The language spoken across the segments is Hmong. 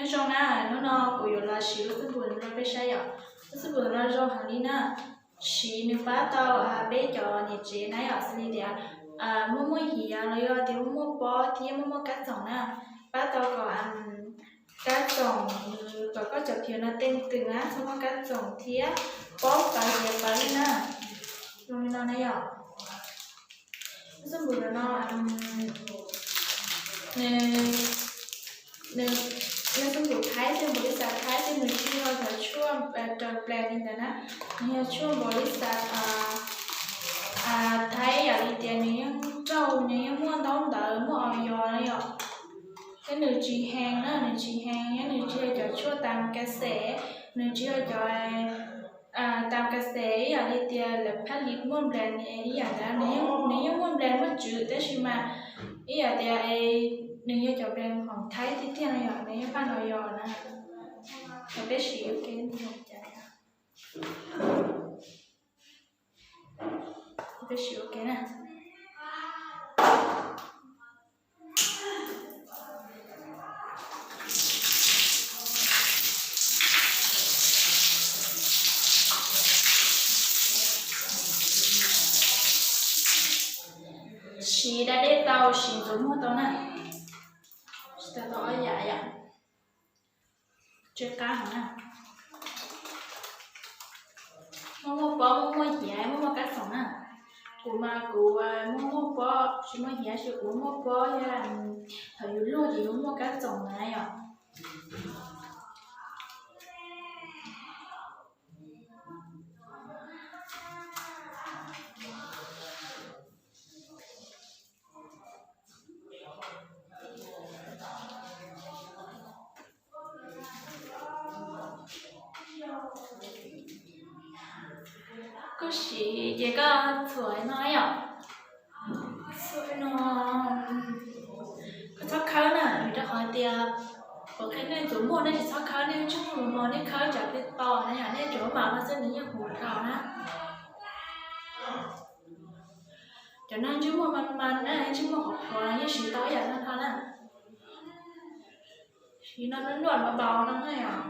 Nyob zoo na, hnub no kuv yuav los siv lub xab npum no rau peb saib yom. Lub xab npum no zoo heev li na, siv nws pab tau peb cov niam tsev na yom, xws li tias muaj muaj hiav los yog tias muaj muaj pob thiab muaj muaj kab txoom na, pab tau kom kab txoom, kom koj cov phiv no teej twm na, txhob muaj kab txoom thiab pob pawv hiav pawv li na. Zoo li no na yom. Lub xab npum no, nws, nws xab npum Thaib thiab npaum li xav Thaib thiab nws tsis yog cov tshuaj raws brand li ntawd na, nws yog tshuaj npaum li xav Thaib yom, li tias nws yeej raug, nws yeej muaj ntaub ntawv muaj oyv na yom. Thiab nws tsis heev na, nws tsis heev, thiab nws tsis yog cov tshuaj tam ka xes, nws tsis yog cov tam ka xes ib yam li tias lawv phaj lis muaj brand ib yam ntawd, nws yeej muaj brand muaj tswv tab sis mas ib yam tias nws yog cov brand khoom Thaib tiag tiag no yom, nws yeej paj no yos na. Peb siv ua ke, peb siv ua ke na. Siv da dej tau, siv ntxuav muag tau na. Siv tau ob yam yom. Tsw qab heev na. Muaj muaj pob, muaj muaj hiav, muaj muaj kab txoom na. Kuv mas kuv muaj muaj pob, tsis muaj hiav, tab sis kuv muaj pob thiab thaum yus luaj ces yuav muaj kab txoom na yom. Koj siv ces koj txhuam no yom. Txhuam no, koj txhob khawb na, vim rau qhov tias puas qhia nej tus muag nej tsis txhob khawb, nej ntsej muag mos mos nej khawb tsam peb tos na yom, nej tsuas mam no xwb nws yeej huv rau na. Cov neeg ntsej muag mas mas na, ntsej muag qhuav qhuav yeej siv tau ib yam no na. Siv no nuaj nuaj npaum npaum no na yom.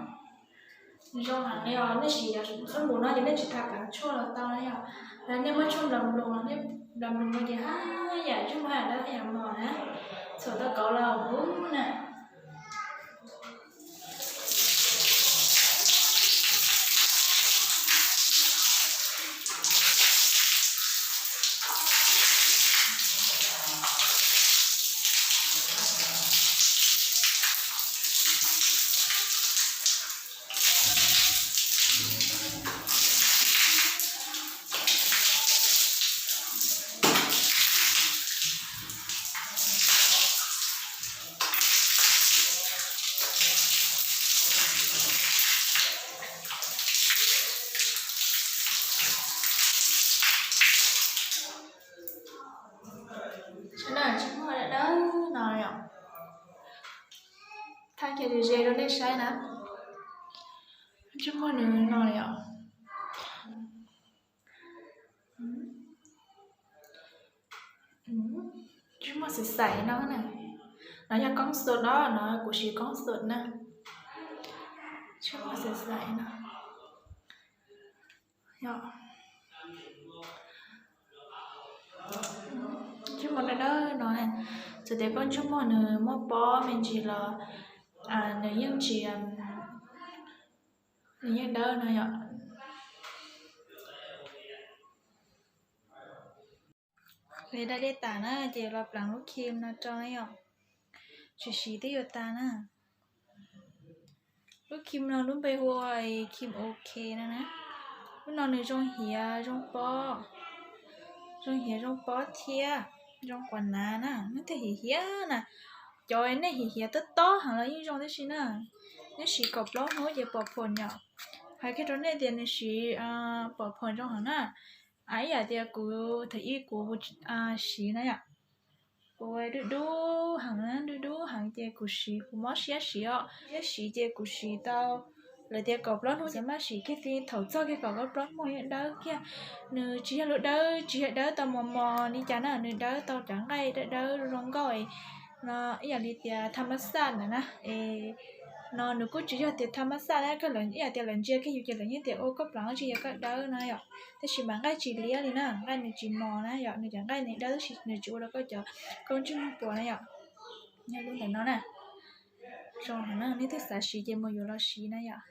Zoo heev li os, nej siv yog xab npum no ces nej tsis tas pleev tshuaj los tau na yom. Los nej muab tshuaj nplas nploos, nej nplas nploos no ces haj yam ntsej muag haj yam dawb haj yam mos na. Txhuam tau kauv los huv na. Ntsej muag dawb dawb no yom. Thaij kiag ze ze rau nej saib na. Ntsej muag nws no yom. Ntsej muag xav xav no na. No yog koob xum no, no kuv siv koob xum na. Ntsej muag xav xav no. Ntsej muag dawb dawb no, txawm tias koj ntsej muag nws muaj pob me ntsis los nws yeej tsis, nws yeej dawb no yom. Li da dej tas na ces los pleev lub cream no rau na yom. Tsis siv twb yuav tas na. Lub cream no lub npe hu ua cream OK no na. Lub no nws zoo hiav zoo pob, zoo hiav zoo pob thiab zoo quas nav na, nws thiaj hiav hiav na. Cov nej hiav hiav tob tob heev los yeej zoo tib si na. Nej siv kaum plaub hnub ces pom phom yom. Hais kiag rau nej tias nws siv pom phom zoo heev na. Ib yam tias kuv thaum ib kuv siv na yom, kuv dub dub heev, dub dub heev ces kuv siv kuv mob siab siv os, siab siv ces kuv siv tau lawv tias kaum plaub hnub ces maj siv kiag tib thaum txog kiag kaum plaub hnub yeej dawb kiag. Nws tsis yog lub dawb, tsis yog dawb tau mos mos li cas na, nws dawb tau cov nqaij dawb dawb zoo nkauj no, ib yam li tias tham mab xaj ntawd na es No nws kuj tsis yog tias tha mas xaj na, koj lawv ib yam tias lawv ntsia kiag yus ces lawv yeej tias ua koj plaub tsis yog koj dawb na yom. Tab sis mas nqaij tsis liab li na, nqaij nws tsis mos na yom, nws cov nqaij nws dawb tab sis nws tsis ua rau koj cov khaub ntswg muag puas na yom. Yog lub ntawm no na. Zoo no nej twb xav siv ces mus yuav los siv na yom.